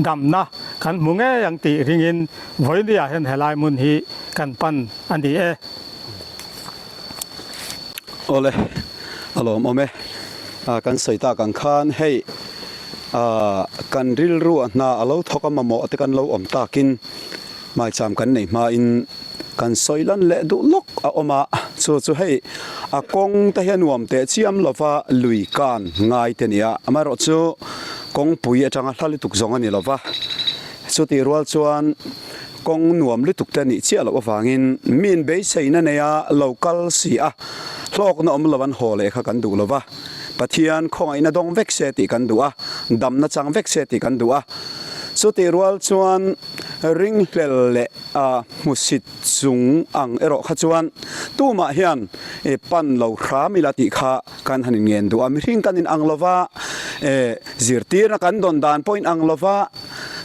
Damna kan hmu ngei ang tih ringin vawinia hian helai hmun hi kan pan a ni e.
Awle, a lawmawm e. Kan sawi tak ang khan hei kan rilru a hna a lo thawk a mamawh te kan lo awm takin maicham kan nei hmain Kan sawi lan leh duh lawk a awm a, chu chu hei a kawng te hi a nuam teh chiam lova lui kan ngai te nia, amaherawh chu kawngpui atanga hla lutuk zawng a ni lova, chutih rual chuan kawng nuam lutuk te nih chiah loh avangin miin beiseina neia lo kal si a, hlawkna awm lo an haw leh kha kan duh lova, Pathian khawngaihna dawng vek se tih kan duh a, damna chang vek se tih kan duh a, chutih rual chuan ringhlel leh. A hmusit chung ang erawh kha chuan tumah hian pan lo hram ila tih kha kan han inngen duh a, mihring kan inang lo va, zirtirna kan dawn dan pawh inang lo va,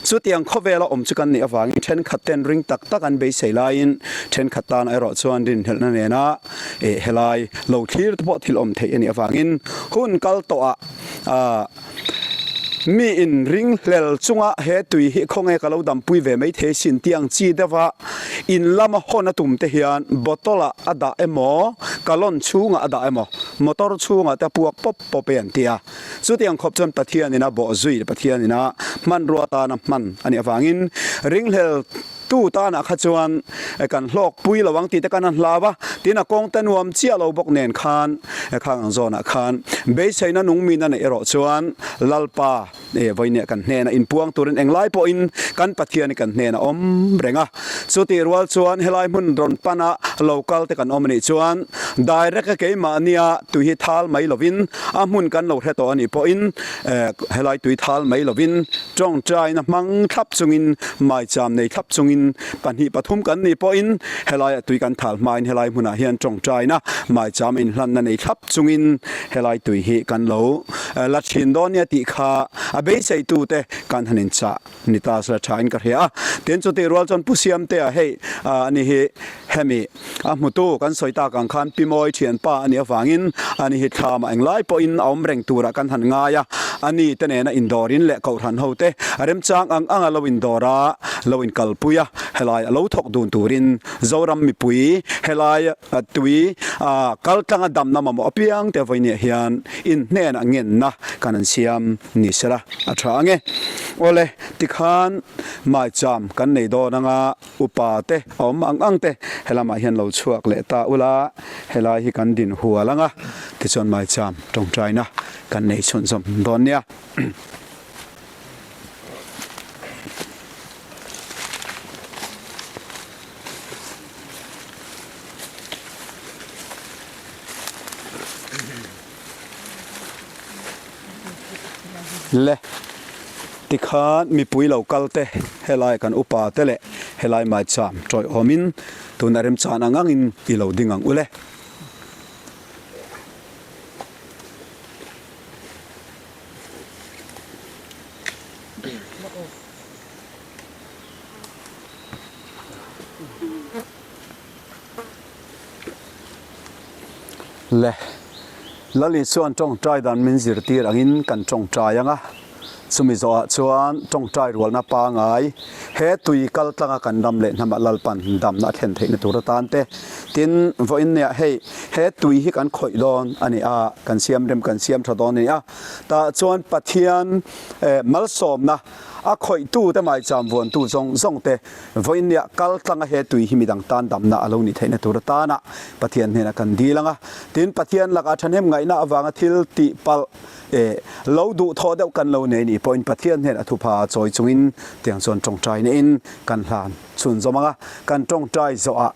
chutiang khawvela awm chu kan nih avangin thenkhat ten ring tak tak an beisei laiin thenkhat tan erawh chuan rinhlelhna nena helai lo thlir te pawh thil awm theih a nih avangin hun kal tawhah Mi in ringhlel chunga he tui hi khawnge ka lo dampui ve mai thei sin tih ang chi deuha in lama hawn a tum te hian bottle ah a dah emaw gallon chhungah a dah emaw motor chhungah te a puak pawp pawp e an ti a. Chutiang khawp chuan Pathian in a bawh zui Pathian in a hmanrua atana hman a nih avangin ringhlel Tu tanah kha chuan kan hlawk pui lo ang tih te kan han hlau a, tin a kawng te nuam chiah lo bawk nen khan khang ang zawnah khan beiseina nung min a neih erawh chuan Lalpa vawinia kan hnena inpuang turin englai pawhin kan Pathian hi kan hnena awm reng a. Chutih rual chuan helai hmun rawn pana lo kal te kan awm anih chuan direct a keimahnia tui hi thal mai lovin a hmun kan lo hre tawh anih pawhin helai tui thal mai lovin Tawngtaina hmang thlap chungin, maicham nei thlap chungin, pahnih pathum kan nih pawhin helaiah tui kan thal hmain helai hmunah hian tawngtaina maicham inhlanna nei thlap chungin helai tui hi kan lo la thin dawn nia tih kha a beiseitute kan han inchah ni ta sela thain ka hria a. Tin, chutih rual chuan Pu Siamtea hei ani hi hemi A hmutu kan sawi tak ang khan Pi Mawi thianpa a nih avangin ani hi thlamah englai pawhin a awm reng turah kan han ngai a, ani te nena indawrin leh kohhran ho te remchang ang anga lo indawr a, lo inkalpui a. Helai a lo thawk dun turin Zoram mipui helai tui kal tlanga damna mamawh apiang te vawinia hian in hnenah ngenna kan an siam ni sela a tha ange. Awle, tikhan maicham kan nei dawn anga upa te a awm ang ang te helamah hian lo chhuak leh ta ula, helai hi kan din hual anga tichuan maicham tawngtaina kan nei chhunzawm dawn nia. Le tikhan mipui lo kal te helai kan upa te leh helai maicham tawihawmin tuna remchan ang angin i lo ding ang ule. Le, Lali chuan tawngtai dan min zirtir angin kan tawngtai ang a, chumi zawhah chuan tawngtai rualna pangai he tui kal tlanga kan ram leh hnamah Lalpan damna a thlen theihna tur atan te tin vawiin nia hei he tui hi kan khawih dawn a ni a, kan siam rem kan siam tha dawn a ni a, tah chuan Pathian malsawmna a khawihtute maicham vuantu zawng zawng te vawiin nia kal tlanga he tui hi midang tan damna a lo nih theihna tur atana Pathian hnenah kan dil ang a, tin Pathian lakah thahnem ngaihna avanga thil tih palh lo duh thawh deuh kan lo nei nih pawhin Pathian hnenah thupha chawi chungin tiang chuan tawngtai neihin kan hlan chhunzawm ang a, kan tawngtai zawhah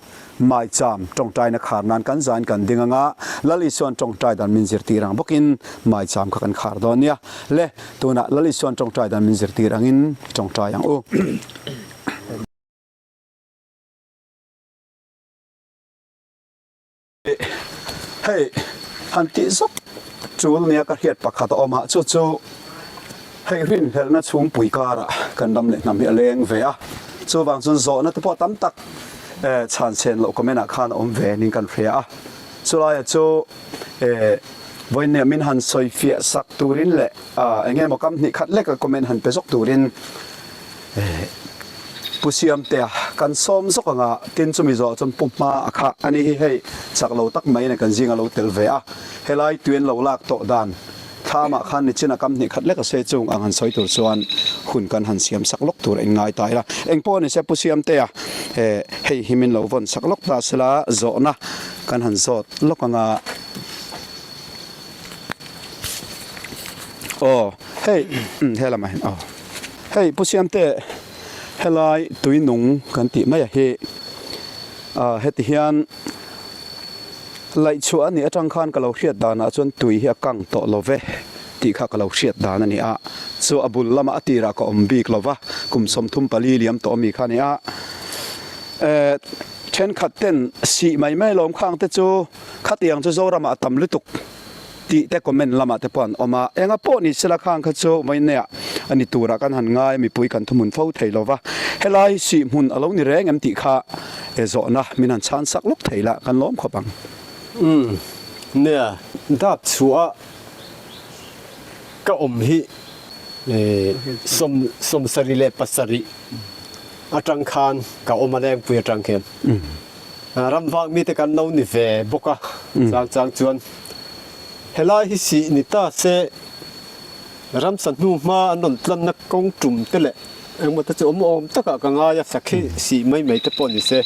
Maicham tawngtaina khar nan kan zain kan ding anga, Lal Isuan tawngtai dan min zirtir ang bawkin maicham kha kan khar dawn nia. Le, tunah Lal Isuan tawngtai dan min zirtir angin i tawngtai ang u. Hei, han tih zawk tul nia ka hriat pakhat a awm a, chu chu hei rinhlelhna chhungpui karah kan ram leh hnam hi a leng ve a, chuvang chuan zawhna te pawh tam tak chhan chhen loh comment ah khan a awm ve niin kan hria a, chulaiah chu vawiin min han sawi fiah sak turin leh eng emaw kam hnih khat leka comment han pe zawk turin Pu Siamtea kan sawm zawk anga tin chumi zawh chuan Pu Hma a kha a ni hi hei chak lo tak mai in kan zing a lo tel ve a, helai tuian lo lak tawh dan thlamah khan nichin a kam hnih khat lek a se chung ang han sawi tur chuan hun kan han siam sak lawk tur a inngai ta ila. Engpawh ni se Pu Siamtea hei hi min lo vawn sak lawk ta sela zawhna kan han zawt lawk anga. Aw hei he lamah hian aw hei Pu Siamte helai tui nung kan tih mai a hi ah heti hian laih chhuah a nih atang khan ka lo hriat danah chuan tui hi a kang tawh lo ve tih kha ka lo hriat dan a ni a chu a bul lamah a tirah ka awm bik lo va kum 34 liam tawh ami kha a ni a eh thenkhat ten sih mai mai lawm khang te chu. Khatiang chu Zoramah a tam lutuk tih te comment lamah te pawh an awm a, enga pawh ni sela khang kha chu vawineah a ni turah kan han ngai a, mipui kan thuhmun fo thei lo va, helai sih hmun a lo ni reng em tih kha zawhna min han chhan sak lawk thei la kan lawm khawp ang.
Umm nia, dap chhuah ka awm hi 77 atang khan ka awm a lengpui atang khian. Ram vak mite kan lo ni ve bawk a, chang chang chuan helai hi sih ni ta se ramsa hnu hma an rawn tlanna kawng tum te leh engmaw te chu awm awm takah ka ngai a, sakhi sih mai mai te pawh ni se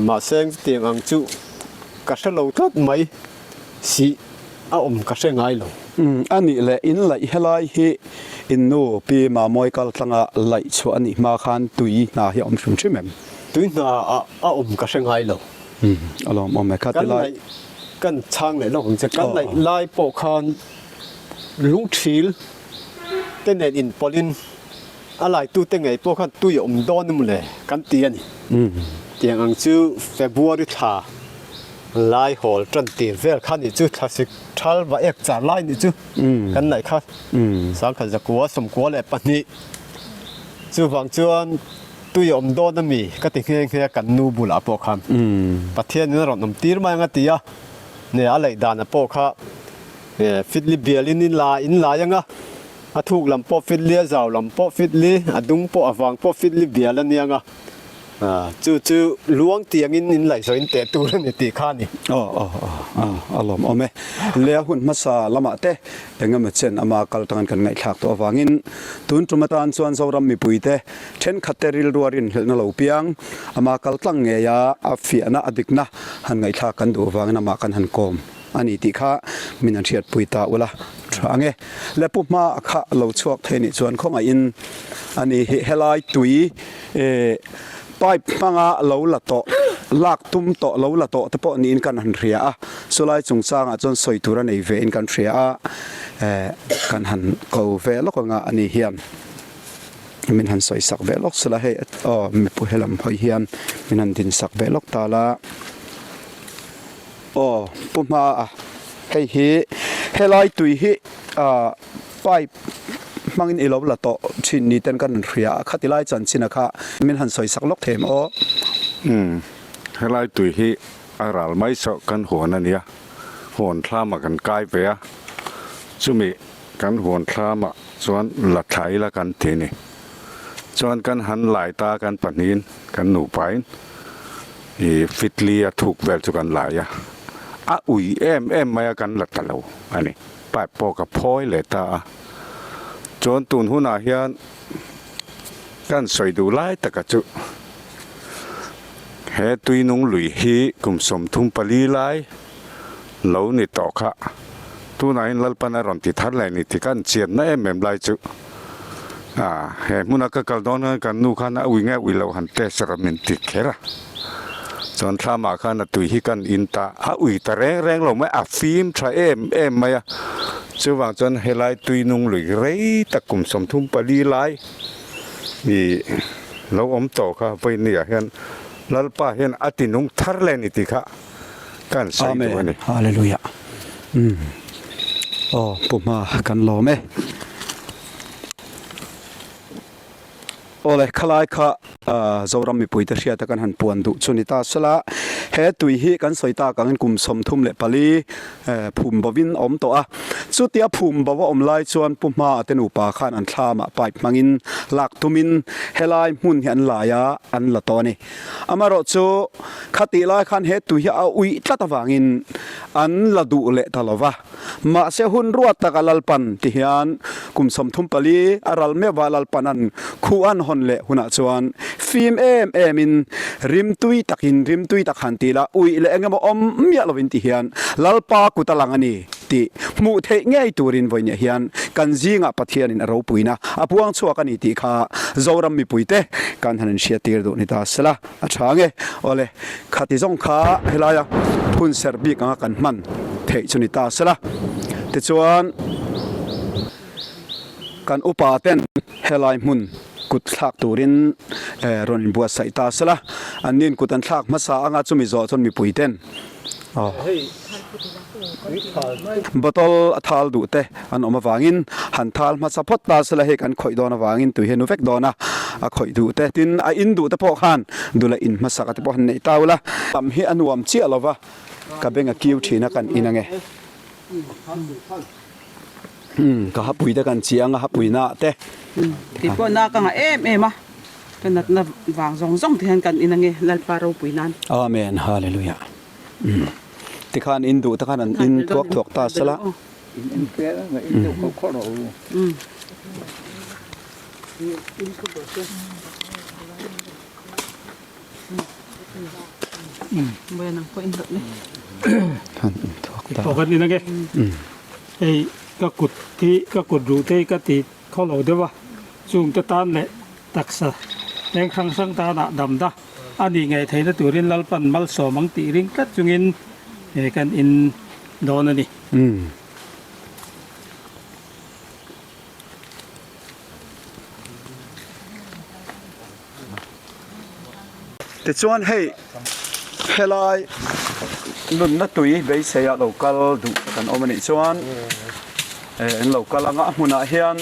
mahse engchutiang ang chu ka hre lo tlat mai sih a awm ka hre ngai lo.
A nih leh in laih helai hi in nu Pi Mamawi kal tlanga laih chhuah a nih hma khan tui hna hi a awm hrim hrim em?
Tui hna ah a awm ka hre ngai lo.
A lawm awm e kha ti lai.
Kan laih kan chhang leh lawk ang che. Kan laih lai pawh khan lungthil te nen inpawlhin a laitute ngei pawh khan tui a awm dawn emaw le kan ti a ni. Tiang ang chu February thla lai hawl tan tir vel kha nih chu thlasik thal va ek char lai nih chu kan laih kha 1992. Chuvang chuan Tui a awm dawn a mi? Ka ti nghe nghe a, kan nu bulah pawh khan Pathianin a rawn awm tir mai ang a ti a, ne a leih dan a pawh kha fitli bialin in la in lai ang a, a thuk lam pawh fitli, a zau lam pawh fitli, a dung pawh a vang pawh fitli bial a niang a. Chu chu luang tiangin in laihzawh in teh tur a ni tih kha a ni.
Aw aw aw a lawm awm e. Leh a hun hmasa lamah te eng emaw chen ama kal tangin kan ngaihthlak tawh avangin tun tum atan chuan Zoram mipuite thenkhat te rilrua rinhlelhna lo piang ama kal tlang ngeia a fiahna a dikna han ngaihthlak kan duh avangin amah kan han kawm a ni tih kha min han hriatpui ta ula tha ang e. Le pu hma a kha lo chhuak thei nih chuan khawngaihin a ni hi helai tui eh pipe hmanga lo la tawh lak tum tawh lo la tawh te pawh niin kan han hria a chulai chungchangah chuan sawi tur a nei ve in kan hria a eh kan han ko ve lawk anga a ni hian min han sawi sak ve lawk sela hei aw mipui helam hawi hian min han din sak ve lawk ta la. Aw pu hma a hei hi helai tui hi ah pipe hmangin i lo la tawh thin ni ten kan hria a khati lai chanchin a kha min han sawi sak lawk thei em aw.
Umm helai tui hi a ral mai saw kan huan a nia huan thlam ah kan kai ve a chumi kan huan thlam ah chuan la thla ila kan ti a ni chuan kan han lai ta kan pahnihin kan nupa in. I fitli a thuk vel chu kan lai a, a ui em em mai a kan la ta lo a ni. Pipe pawh ka phawi leh ta a, chuan tun hunah hian kan sawi duh lai taka chu he tuinung lui hi kum 34 lai lo ni tawh kha tunah hian Lalpan a rawn ti thar leh ni tih kan chianna em em lai chu ah he hmuna ka kal dawn khan kan nu khan a ui nge ui loh han test rawh min ti kher a chuan thlamah khan a tui hi kan in ta a ui ta reng reng lo mai a fim tha em em mai a chuvang chuan helai tui nung lui rei tak kum 34 lai ih lo awm tawh kha vawinia hian Lalpa hian a ti nung thar leh ni tih kha. Kan sawi duh a ni.
Amen Hallelujah umm aw pu hma kan lawm e. Awle khalai kha Zoram mipuite hriata kan han puan duh chu ni ta sela he tui hi kan sawi tak angin kum 34 phum bovin a awm tawh a chutia phum bo a awm lai chuan pu hma te nupa khan an thlamah pipe hmangin lak tumin helai hmun hi an lai a an la tawh a ni. Amaherawh chu khatih lai khan he tui hi a uih tlat avangin an la duh leh ta lo va. Mahse hun ruat taka Lalpan ti hian kum 34 a ral meuh va Lalpan an khuh an hawn leh hunah chuan fim em emin rimtui takin rimtui tak han ti la uih leh engemaw awm miah lovin ti hian Lalpa kut a lang a ni tih hmuh theih ngei turin vawinia hian kan zingah Pathianin a ropuina a puang chhuak a ni tih kha Zoram mipuite kan han inhriattir duh ni ta sela a tha nge. Awle, khati zawng kha helaia hun serh bik anga kan hman theih chu ni ta sela. Tichuan, kan upa ten helai hmun kut thlak turin rawn inbuatsaih ta sela. Anni'n kut an thlak hmasa anga chumi zawh chuan mipui ten Bottle a thal duh te an awm avangin han thal hmasa phawt ta sela hei kan khawih dawn avangin tui hi a nu vek dawn a, a khawih duh te tin a in duh te pawh khan dula in hmasak a te pawh han neih ta ula. Tam hi a nuam chiah lova ka beng a kiu thin a kan in ange. Umm ka hapui te kan chiang a hapui na te.
Kei pawh na ka ngah em em a, ka natna vang zawng zawng te hian kan in ange Lalpa ropui nan.
Amen Hallelujah umm tikhan in duh te khan an in thuak thuak ta sela.
Pakhat in ange hei ka kut hi ka kut ruh te hi ka ti khaw lo deuh a chung te tan leh taksa eng hrang hrang tanah damna a nih ngei theihna turin Lalpan malsawm ang tih ring tlat chungin kan in dawn a ni.
Tichuan hei helai nunna tui beisei ah lo kal duh kan awm anih chuan an lo kal anga a hmunah hian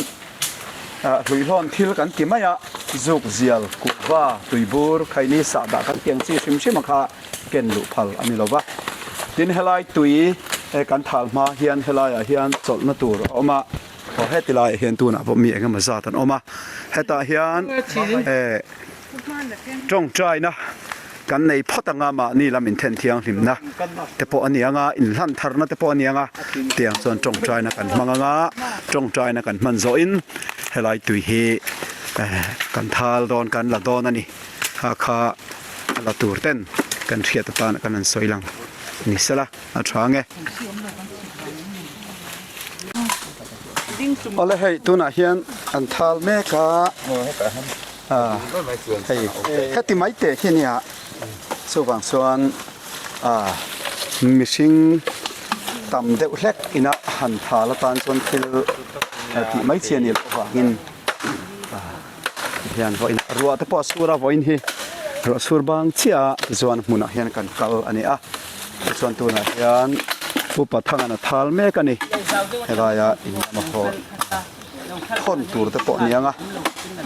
hluihlawn thil kan ti mai a zuk zial kuhva tuibur khaini sahdah kan tiang chi hrim hrim a kha ken luh phal a ni lova tin helai tui kan thal hma hian helai ah hian chawlhna tur a awm a. Aw heti laiah hian tunah pawh mi engemaw zat an awm a, hetah hian eh Tawngtaina kan nei phawt anga mahni lam inthen thianghlimna te pawh a ni anga, inhlan tharna te pawh a ni anga, tiang chuan tawngtaina kan hmang anga, tawngtaina kan hman zawhin helai tui hi kan thal dawn kan la dawn a ni. Kha kha a la tur ten kan hriat atana kan han sawi lang ni sela a tha ang e. Awle hei tunah hian an thal mek a hei heti mai teh hi ania chuvang chuan mihring tam deuh hlek ina han thal atan chuan thil tih mai chi a nih loh avangin. Hian vawiin ruah te pawh a sur a vawiin hi ruah sur bang chiah a tichuan hmunah hian kan kal a ni a tichuan tunah hian upa thangana thal mek a ni helaia in lama haw hawn tur te pawh a ni ang a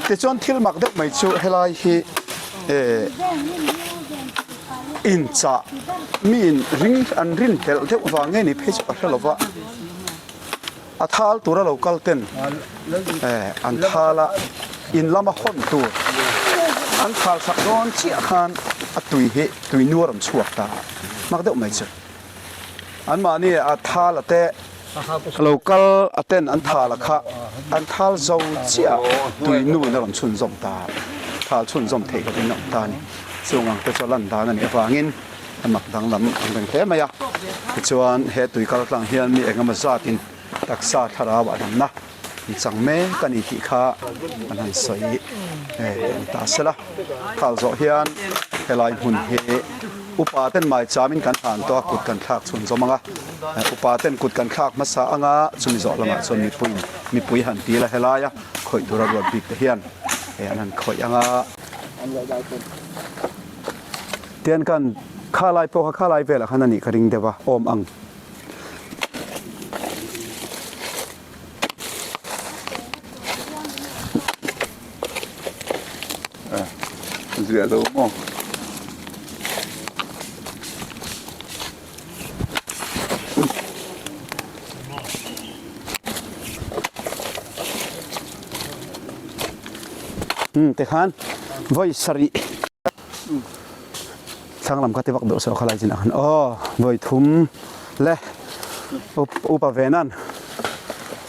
tichuan thil mak deuh mai chu helai hi eh inchah mi in ring an rin hlelh deuh vang nge ni phei chu ka hre lo va. A thal tura lo kal ten an thal a, in lama hawn tur an thal sak dawn chiah khan a tui hi tui nu a rawn chhuak ta hmak deuh mai chu. Anmahni a thal a te lo kal a ten an thal a kha an thal zo chiah tui nu in a rawn chhunzawm ta, thal chhunzawm theih lovin a awm ta a ni. Chung ang te chu a lan dan a nih avangin A mak danglam ang reng hle mai a, tichuan he tui kal tlang hian mi engemaw zatin taksa thlarau a damna an chang mek a ni tih kha an han sawi ni ta sela. Khal zawh hian helai hmun hi upa ten maichamin kan hlan tawh a, kut kan thlak chhunzawm ang a, upa ten kut kan thlak hmasa ang a, chumi zawh lamah chuan mipuiin mipui han dil a helaia khawih tura ruat bik te hian an han khawih ang a. Tian kan kha lai pawh kha kha lai velah khan a nih ka ring deuh a, awm ang.
Ziah lo maw?
Hmm, tikhan voi sarih Thlang lam kha ti vak duh saw khalai chin ah khan aw vawi thum le upa ve nan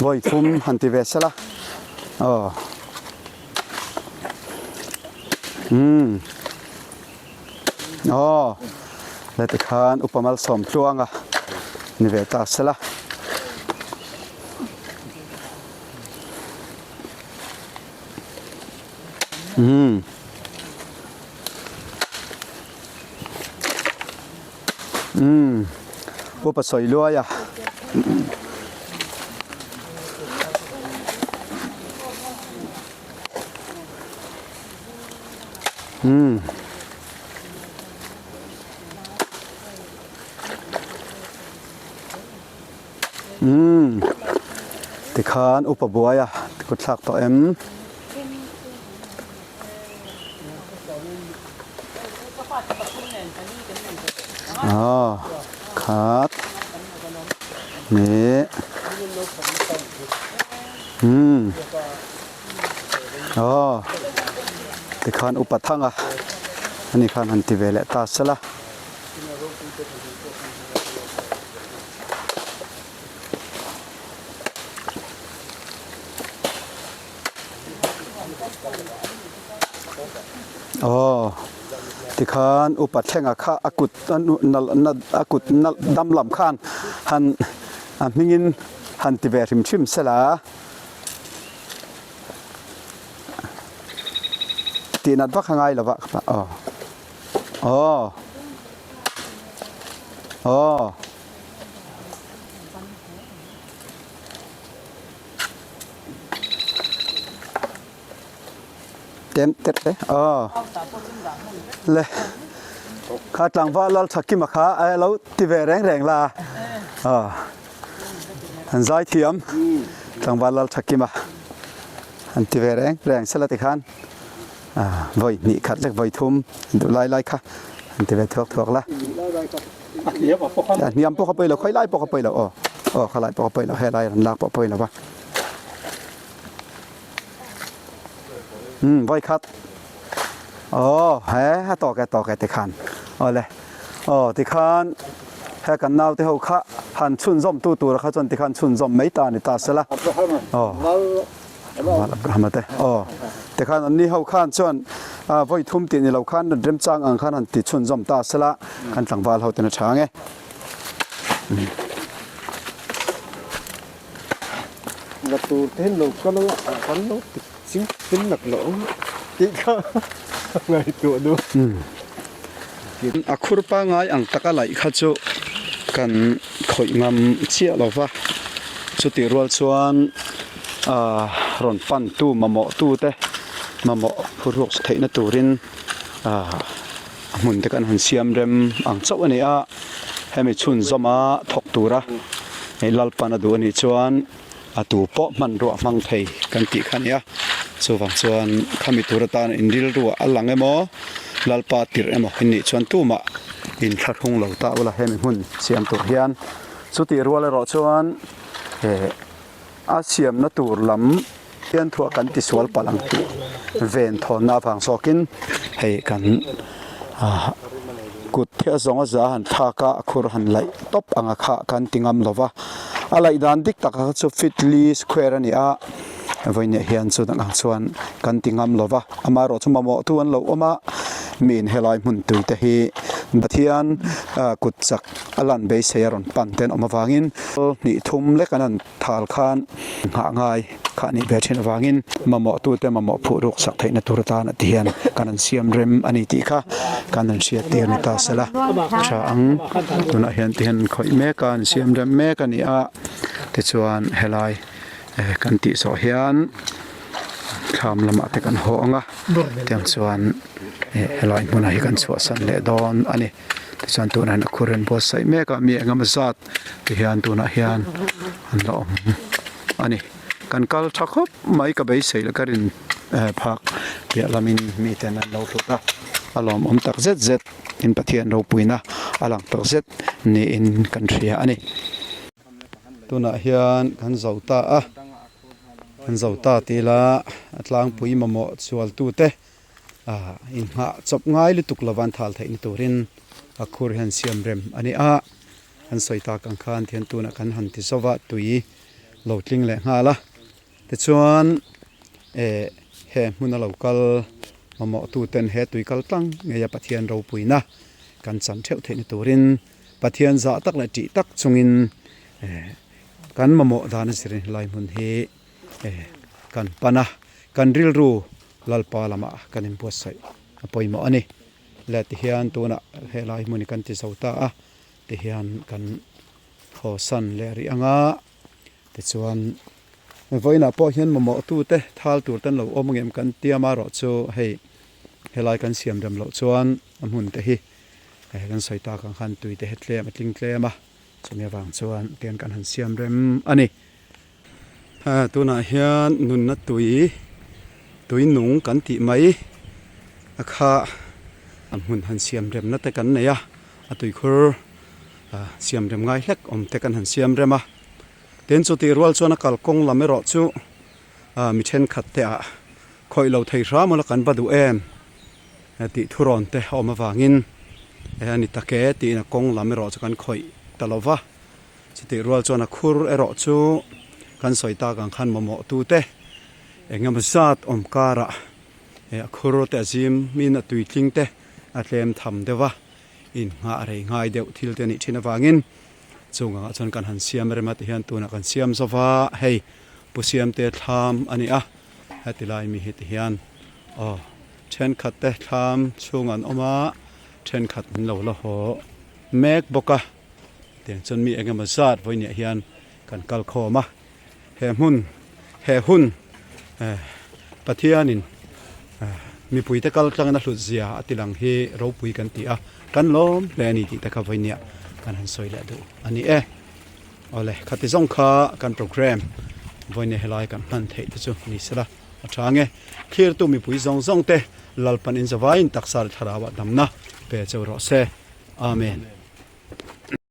vawi thum han ti ve sela aw umm aw le tikhan upa malsawm tluanga ni ve ta sela. Umm. Umm. Upa sawi luai a. Umm. Umm tikhan upa buai a kut thlak tawh em? Aw khat hnih umm aw tikhan upa thang a ani khan han ti ve leh ta sela. Aw tikhan upa thlenga kha a kut a kut dam lam khan han a hmingin han ti ve hrim hrim sela tihnat vak a ngai lo va aw. Aw. Aw. Tem tet te. Aw. Le. Kha tlangval lal Thakima kha a lo ti ve reng reng la. Aw. An zai thiam. Tlangval lal Thakima. An ti ve reng reng sela tikhan. Vawi hnih khat lek vawi thum duh lai lai kha an ti ve thuak thuak la. A hniam pawh kha pawi lo khawi lai pawh kha pawi lo aw aw kha lai pawh kha pawi lo he lai an lak pawh pawi lo va. Umm vawi khat. Aw he a tawk e tawk e tikhan awle aw tikhan he kan naute ho kha han chhunzawm tu tura kha chuan tikhan chhunzawm mai ta ni ta sela aw Abrahama te aw tikhan anni ho khan chuan vawi thum tih ni lo khan remchang ang khan han ti chhunzawm ta sela kan tlangval ho ten a tha ang e.
La tur te hian lo kal anga kan lo ti ching tin nak lo ang tih kha ngaihtuah duh.
A khur pangai ang taka laih kha chu kan khawih ngam chiah lo va, chutih rual chuan ah rawn pan tu mamawh tu te mamawh phurhuk theihna turin ah a hmun te kan han siam rem ang chauh a ni a, hemi chhunzawm a thawk tura hei Lalpan a duh a nih chuan a tu pawh hmanrua hmang thei kan tih kha a ni a, chuvang chuan khami tur atan in rilruah a lang emaw Lalpa tirh emaw in nih chuan tumah in thlahrung lo ta ula hemi hmun siam tur hian chutih rual erawh chuan eh. A siamna tur lam hian thuah kan tisual palh ang tih ven thawnna avang zawkin hei kan ah kut hi a zawng a za han thlak a a khur han laih tawp ang a kha kan ti ngam lo va, a laih dan dik tak kha chu feet li square a ni a, vawiinah hian chu ang chuan kan ti ngam lo va, amaherawhchu mamawh tu an lo awm a, miin helai hmun tui te hi Pathian kut chak a lan beisei a rawn pan te an awm avangin hnih thum lek an han thal khan nghah ngai kha a nih ve thin avangin mamawh tute mamawh phuh ruk sak theihna tur atan a ti hian kan han siam rem a ni tih kha kan han hriat tir ni ta sela tha ang tunah hian ti hian an khawih mek a an siam rem mek a ni a tichuan helai kan tih zawh hian thlam lamah te kan haw ang a tiang chuan helai hmunah hi kan chhuahsan leh dawn a ni. Tichuan tunah hian a khur an buatsaih mek a mi engemaw zat ti hian tunah hian an la awm a ni. Kan kal tha khawp mai ka beisei leh ka rin phak piah lamin miten an lo hlut a, a lawmawm tak zet zet in Pathian ropuina a lang tak zet niin kan hria a ni. Tunah hian kan zo ta a, kan zo ta tih ila a tlangpui mamawh sualtute. Ah inghah chawp ngai lutuk lo van thal theih na turin a khur hian siam rem a ni a, an sawi tak ang khan thian tunah kan han ti zauh a tui lo tling leh nghal a, tichuan eh he hmuna lo kal mamawh tu ten he tui kal tlang ngei a Pathian ropuina kan chan theuh theih na turin Pathian zah tak leh tih tak chungin eh kan mamawh dan a zirin helai hmun hi eh kan pan a, kan rilru Lalpa lamah kan inbuatsaih a pawimawh a ni. Le tihian tunah helai hmun hi kan ti zo ta a, tihian kan hawsan leh rih ang a, tichuan vawiinah pawh hian mamawhtute thal tur te an lo awm angem kan ti amaherawh chu hei helai kan siam rem loh chuan a hmun te hi kan sawi tak ang khan tui te hi tlem a tling tlem a, chumi avang chuan tihian kan han siam rem a ni. Tunah hian nunna tui tui nung kan tih mai a kha a hmun han siam remna te kan nei a a tuikhur siam rem ngai hlek awm te kan han siam rem a tin chutih rual chuan a kalkawng lam erawh chu mi thenkhat te ah khawih lo thei hram ula kan va duh em tih thurawn te a awm avangin a ni tak e tiin a kawng lam erawh chu kan khawih ta lo va. Chutih rual chuan a khur erawh chu kan sawi tak ang khan mamawh tute eng emaw zat awm karah a khur te a zim in a tuitling te a tlem tham deuh a, innghah rei ngai deuh thil te a nih thin avangin chung angah chuan kan han siam rem a tihian tunah kan siam zo va, hei Pu Siamte thlam a ni a, heti lai mi hi tihian aw thenkhat te thlam chhungah an awm a, thenkhat an lo la haw mek bawk a. Tiang chuan mi engemaw zat vawiiniah hian kan kal khawm a, he hmun he hun Pathianin mipuite kal tlangin a hlut zia a ti lang hi ropui kan ti a, kan lawm hle a ni tih te kha vawiiniah kan han sawi leh duh a ni e. Awle khati zawng kha kan programme vawiiniah helai kan hman theih te chu ni sela a tha ang e. Thlirtu mipui zawng zawng te Lalpan inzavaiin taksa leh thlarauah damna pe cheu rawh se. Amen.